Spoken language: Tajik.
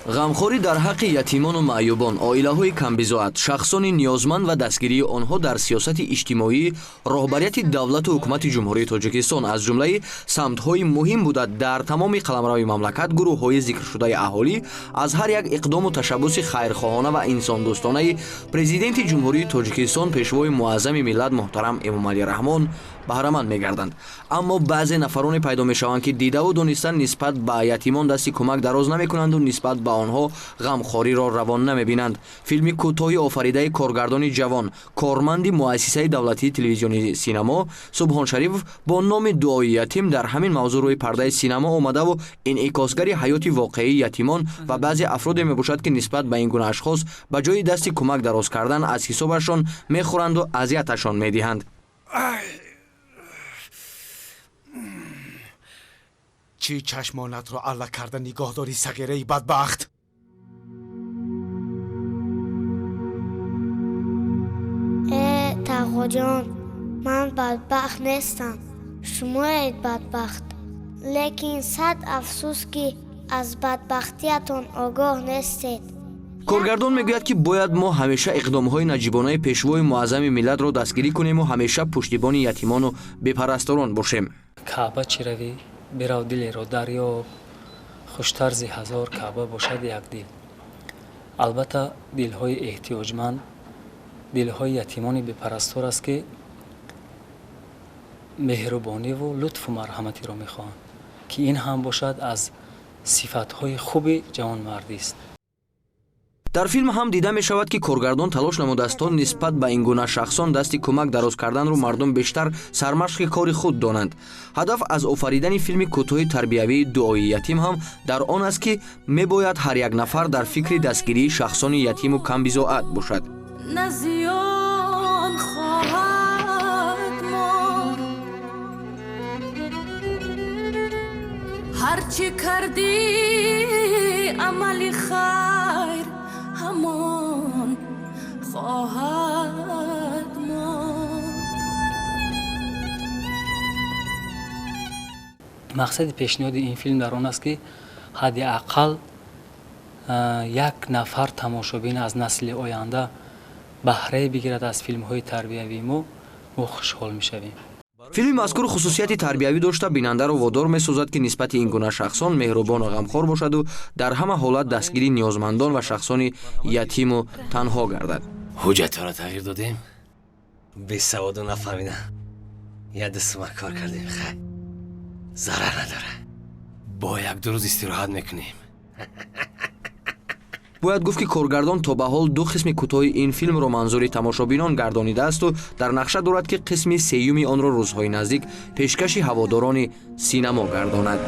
Ғамхорӣ дар ҳаққи ятимону маъюбон, оилаҳои камбизоат, шахсони ниёзманд ва дастгирии онҳо дар сиёсати иҷтимоии роҳбарияти давлату ҳукумати Ҷумҳурии Тоҷикистон аз ҷумлаи самтҳои муҳим буда, дар тамоми қаламрави мамлакат гурӯҳҳои зикршудаи аҳолӣ аз ҳар як иқдому ташаббуси хайрхоҳона ва инсондӯстонаи Президенти Ҷумҳурии Тоҷикистон, Пешвои муаззами миллат муҳтарам Эмомалӣ Раҳмон баҳраманд мегарданд. Аммо баъзе нафароне пайдо мешаванд, ки дидаву дониста нисбат ба ятимон дасти кӯмак дароз намекунанду нисбат ба онҳо ғамхориро равон намебинанд. Филми кӯтоҳи офаридаи коргардони ҷавон, корманди муассисаи давлатии телевизиони Синамо Субҳон Шарипов бо номи «Дуои ятим» дар ҳамин мавзӯъ рӯи пардаи синамо омадаву инъикосгари ҳаёти воқеии ятимон ва баъзе афроде мебошад, ки нисбат ба ин гуна ашхос ба ҷои дасти кӯмак дароз кардан аз ҳисобашон мехӯранду азияташон медиҳанд. Чӣ чашмонатро алла карда нигоҳ дорӣ, сағираи бадбахт? Э, тағоҷон, ман бадбахт нестам, шумоед бадбахт. Лекин сад афсӯс, ки аз бадбахтиятон огоҳ нестед. Коргардон мегӯяд, ки бояд мо ҳамеша иқдомҳои наҷибонаи Пешвои муаззами миллатро дастгирӣ кунему ҳамеша пуштибони ятимону бепарасторон бошем. Каъба чӣ равӣ, бирав, дилеро дарёб, хуштарзи ҳазор каъба бошад як дил. Албатта, дилҳои эҳтиёҷманд дилҳои ятимони бепарастор аст, ки меҳрубониву лутфу марҳаматиро мехоҳанд, ки ин ҳам бошад аз сифатҳои хуби ҷавонмардист. Дар филм ҳам дида мешавад, ки коргардон талош намудааст, то нисбат ба ин гуна шахсон дасти кӯмак дароз карданро мардум бештар сармашқи кори худ донанд. Ҳадаф аз офаридани филми кӯтоҳи тарбиявии «Дуои ятим» ҳам дар он аст, ки мебояд ҳар як нафар дар фикри дастгирии шахсони ятиму камбизоат бошад. На зиён хоҳад монд, ҳарчи кардӣ амали хайр, ҳамон хоҳад монд. Мақсади пешниҳоди ин филм дар он аст, ки ҳадди ақал як нафар тамошобин аз насли оянда баҳрае бигирад аз филмҳои тарбиявии мо, мо хушҳол мешавем. Филми мазкур хусусияти тарбиявӣ дошта, бинандаро водор месозад, ки нисбати ин гуна шахсон меҳрубону ғамхор бошаду дар ҳама ҳолат дастгири ниёзмандон ва шахсони ятиму танҳо гардад. Ҳуҷҷатҳоро тағйир додем, бесаводу нафаҳмида як ду сума кор кардем. Хай, зарар надора, бо як ду рӯз истироҳат мекунем. Бояд гуфт, ки коргардон то ба ҳол ду қисми кӯтоҳи ин филмро манзури тамошобинон гардонидаасту дар нақша дорад, ки қисми сеюми онро рӯзҳои наздик пешкаши ҳаводорони синамо гардонад.